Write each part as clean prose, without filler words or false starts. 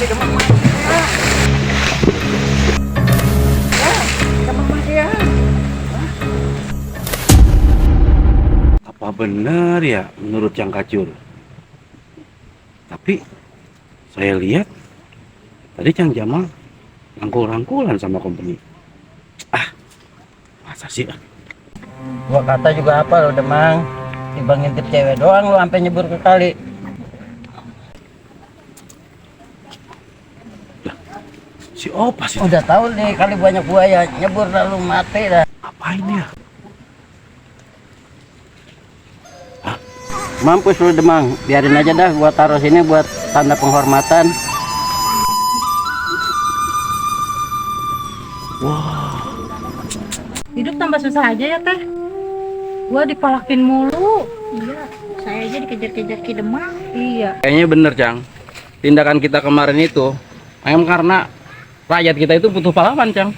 si Demang mati. Demang mati ya. Apa benar ya menurut Cang Kacur? Tapi saya lihat tadi Cang Jamal rangkul-rangkulan sama company. Masa sih? Gua kata juga apa lo Demang, tiba ngintip cewek doang lo sampai nyebur ke kali. Si Opa sih. Udah tahu nih kali banyak buaya, nyebur lalu mati dah. Apain dia? Mampus lu Demang, biarin aja dah gua taruh sini buat tanda penghormatan. Hidup tambah susah aja ya teh. Gua dipalakin mulu. Iya, saya aja dikejar-kejar Ki Demang. Iya. Kayaknya bener, Cang. Tindakan kita kemarin itu emang karena rakyat kita itu butuh pahlawan, Cang.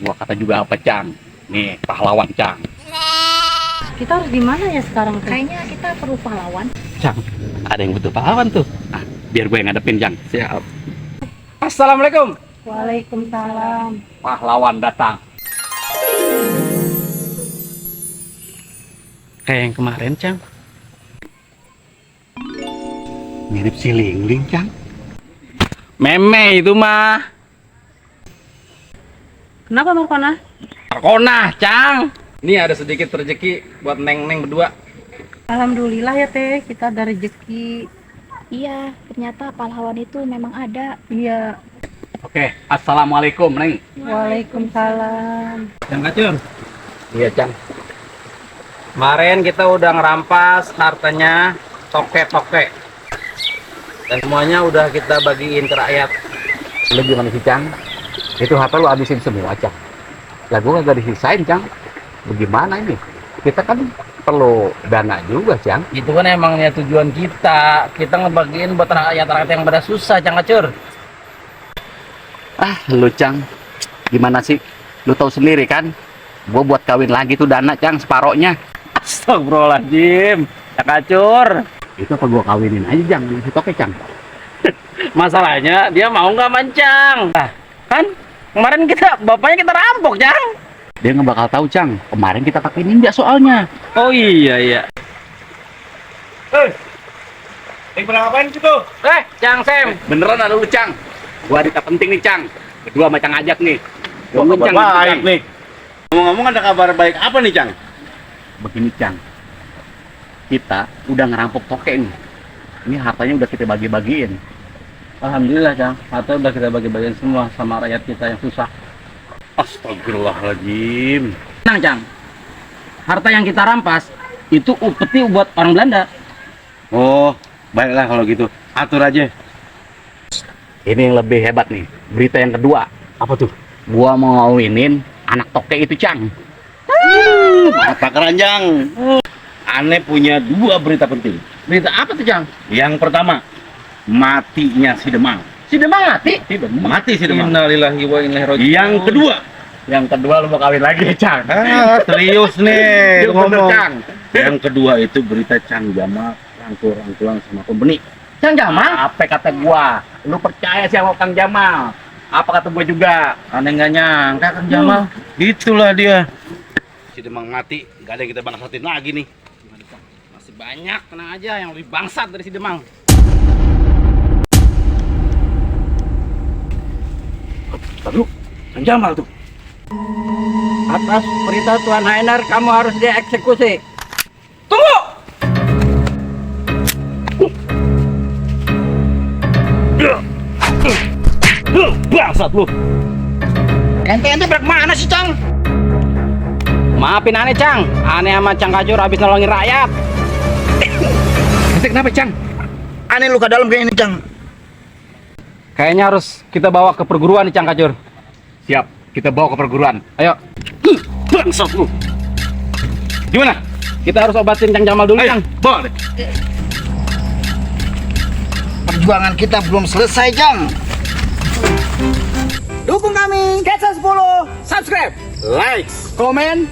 Gua kata juga apa, Cang? Nih, pahlawan, Cang. Kita harus gimana ya sekarang teh? Kayaknya kita perlu pahlawan. Cang, ada yang butuh pahlawan tuh. Biar gue yang ngadepin, Cang. Siap. Assalamualaikum. Waalaikumsalam. Pahlawan datang. Kayak yang kemarin, Cang. Mirip si Lingling, Cang. Meme itu mah. Kenapa Markona? Terkonah, Cang. Ini ada sedikit rezeki buat neng-neng berdua. Alhamdulillah ya teh, kita ada rezeki. Iya, ternyata pahlawan itu memang ada. Iya. Oke, assalamualaikum, Neng. Waalaikumsalam. Cang Kacur. Iya, Cang. Kemarin kita udah ngerampas hartanya toke-toke. Dan semuanya udah kita bagiin ke rakyat. Lu gimana sih, Cang? Itu harta lu habisin semua, Cang. Lah gua kagak disisain, Cang. Bagaimana ini? Kita kan perlu dana juga, Cang. Itu kan emangnya tujuan kita. Kita ngebagiin buat rakyat-rakyat yang pada susah, Cang Kacur. Lu, Cang. Gimana sih? Lu tahu sendiri kan? Gua buat kawin lagi tuh dana, Cang, separohnya. Astagfirullahaladzim, Cang Kacur. Itu apa gua kawinin aja, Cang? Si Toke, Cang. Masalahnya dia mau nggak mancang. Nah, kan kemarin bapaknya kita rampok, Cang. Dia nggak bakal tahu, Cang. Kemarin kita pakai ninja soalnya. Oh iya. Pernah ngapain situ? Cang Sem. Beneran ada lu, Cang. Gua ada penting nih, Cang. Berdua sama Cang Ajak nih. Wah, kabar baik nih. Ngomong-ngomong ada kabar baik apa nih, Cang? Begini, Cang. Kita udah ngerampok Toke nih. Ini hartanya udah kita bagi-bagiin. Alhamdulillah, Cang. Atau udah kita bagi-bagiin semua sama rakyat kita yang susah. Astagfirullahaladzim. Tenang, Cang. Harta yang kita rampas itu upeti buat orang Belanda. Oh, baiklah kalau gitu. Atur aja. Ini yang lebih hebat nih. Berita yang kedua. Apa tuh? Gua mau ngawinin anak Toke itu, Cang. Mata keranjang. Aneh punya dua berita penting. Berita apa tuh, Cang? Yang pertama, matinya si Demang. Si Demang mati? Mati si Demang. Innalillahi wa inna ilaihi raji'un. Yang kedua, lu mau kawin lagi, Cang. serius nih ngomong. Cang. Yang kedua itu berita Cang Jamal rangkul-rangkulan sama company. Cang Jamal? Apa kata gua? Lu percaya sih sama Kang Jamal? Apa kata gua juga? Aneh nggak nyangka Kang Jamal. Itulah dia. Si Demang mati, gak ada yang kita bangsatin lagi nih. Masih banyak, tenang aja yang lebih bangsat dari si Demang. Lalu, Kang Jamal tuh. Atas perintah Tuan Hainer kamu harus dieksekusi. Tunggu! Bangsat lu. Ente bagaimana sih, Cang? Maafin aneh, Cang. Aneh sama Cang Kacur habis nolongin rakyat. Kenapa, Cang? Aneh luka dalam kayak ini, Cang. Kayaknya harus kita bawa ke perguruan nih, Cang Kacur. Siap, kita bawa ke perguruan. Ayo. Bangsat lu. Gimana? Kita harus obatin Cang Jamal dulu, Cang. Boleh. Perjuangan kita belum selesai, Cang. Dukung kami. Sketsa 10. Subscribe, like, komen,